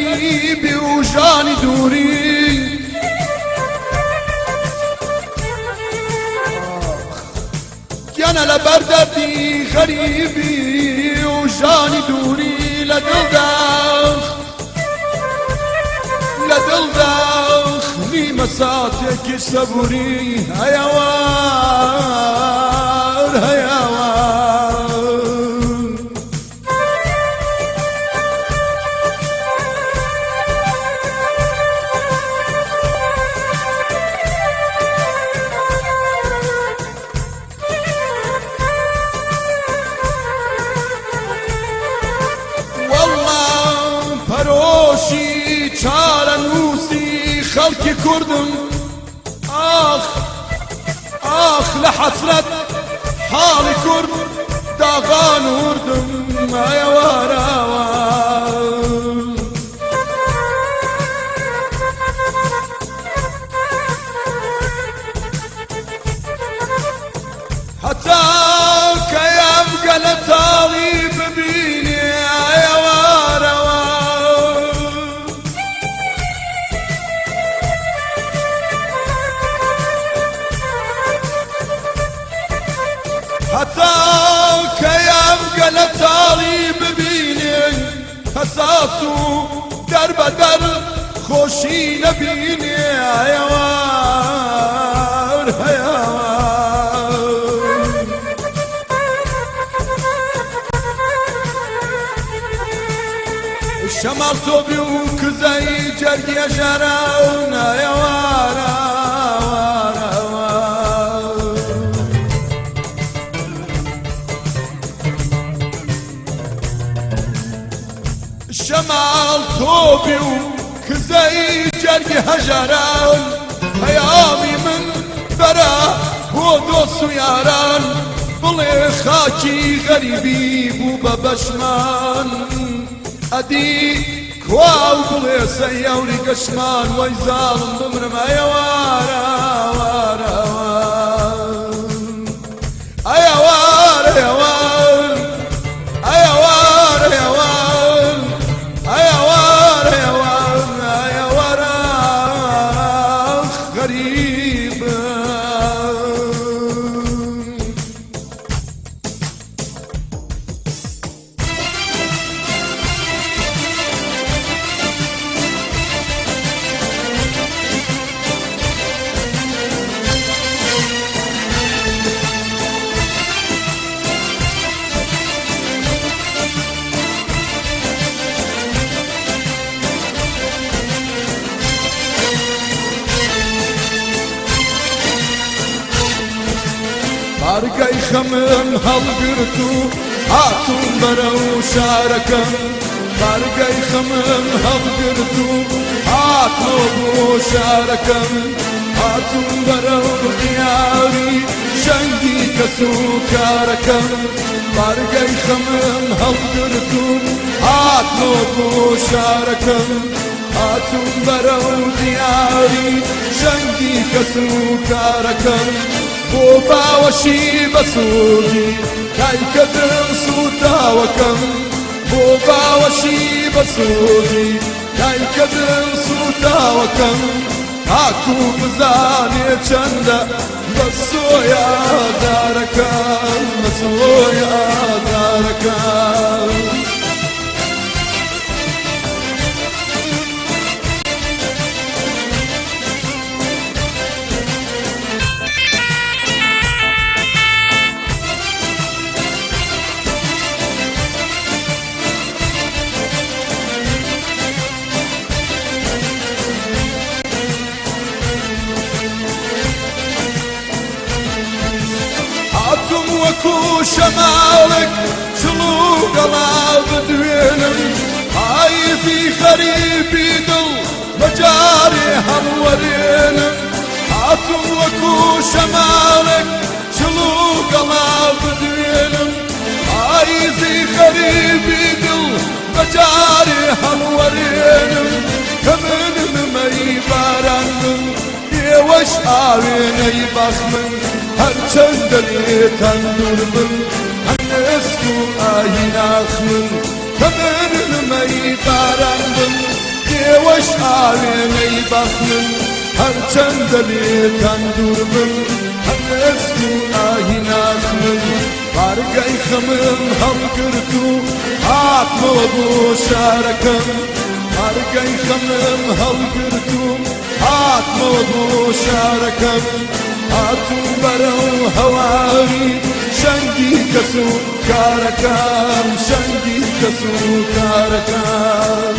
غەریبی و ژانی دووری. گیانە لەبەر دەردی غەریبی و ژانی دووری لە دڵدا، لە دڵدا نیمە ساتێکی سەبوری. هەیەوار، هەیەوار. وەڵڵا پەرۆشی چارەنووسی خەڵکی کوردم، ئاخ ئاخ لە حەسرەت حاڵی کورد داغان وردم. ئەیەوارەوە هەتا کەیام گەلە تاڵی ببینێ، ئەیەوارەوە هەتا کەیام گەلە تاڵی ببینێ، پەسات و دەربەدەر خۆشی نەبینێ. ئەیەوار، هەیەوار. شەماڵ تۆبی و کزەی جەرگیە ژاران، ئەیەوارە. شەماڵ تۆبی و کزەی جەرگی هەژاران، پەیامی من بەرە بۆ دۆست و یاران، بڵێ خاکی غەریبی بوو بە بەشمان، ئەدی کوا و بڵێ سەیەوری گەشمان. وەی زاڵم بمرم، ئەیەوارە وارە، ئەیەوار، ئەیەوار، ئەیەوار، ئەیەوار، ئەیەوار، ئەیەوار، ئەیەوار، غەریب. بارگەی خەمم هەڵگرت و هاتووم بەرەو شارەکەم، بارگەی خەمم هەڵگرت و هاتمەوە بۆ شارەکەم، هاتووم بەرەو دیاری شەنگی کەس و کارەکەم، بارگەی خەمم هەڵگرت و هاتمەوە بۆ شارەکەم، هاتووم بەرەو دیاری شەنگی کەس و کارەکەم، بۆ باوەشی بەسوودی دایکە دڵ سووتاوەکەم، بۆ باوەشی بەسوودی دایکە دڵ سووتاوەکەم، تاکو بزانێ چەندە بە سۆیا دارەکەم، بە سۆیا دارەکەم. هاتوم وەکو شەماڵێک چڵ و گەڵا بدوێنم، پایزی غەریبی دڵ بەجارێ هەڵوەرێنم. هاتوم وەکو شەماڵێک چڵ و گەڵا بدوێنم، پایزی غەریبی دڵ بەجارێ هەڵوەرێنم، کە من نمەی باران بم، ئێوەش ئاوێنەی باخ من، هەرچەندە لێتان دوور بم هەنێسک و ئاهی ناخ من، کە من نمەی باران بم. ئێوەش ئاوێنەی بەخمن، هەرچەندە لێتان دوور بم هەر ئێسک و ئاهی ناخمن. بارگای خەمم هەڵگرت و هاتمەوە بۆ شارەکەم، بارگای خەمم هەڵگرت و هاتمەوە بۆ شارەکەم. هاتوو بەرەو هەواری شەنگی کەس و کارەکەم، شەنگی کەس و کارەکەم.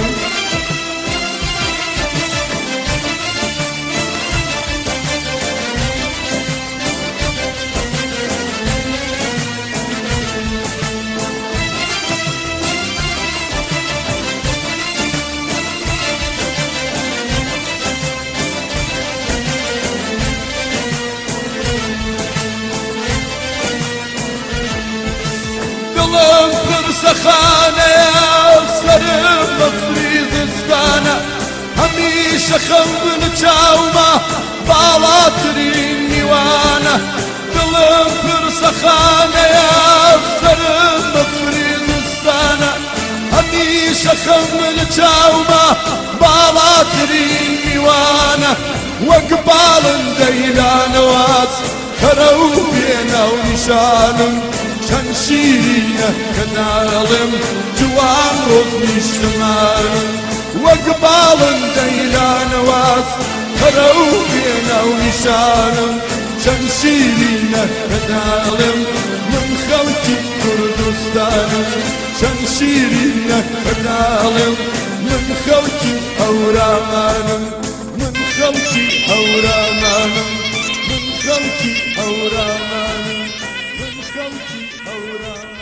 دڵم پرسەخانەیە، سەرم بەفری زستانە، هەمیشە خەون چاومە باڵاترین میوانە. دڵم پرسەخانەیە، سەرم بەفری زستانە، هەمیشە خەون چاومە باڵاترین میوانە. وەک باڵندەی لانەواز کەرە و بێنە و نیشانم، چەند شیرینە کە داڵێم جوان ڕۆز نیشتمانم. وەک باڵندەی لانەواز کەرە و بێنە و نیشانم، چەند شیرینە کە داڵێم من خەڵکی کوردستانم. چەند شیرینە کە داڵێم من خەڵکی هەورامانم، من خەڵکی هەورامانم، من خەڵکی هەورامانم، من خەڵکی هەورامانم.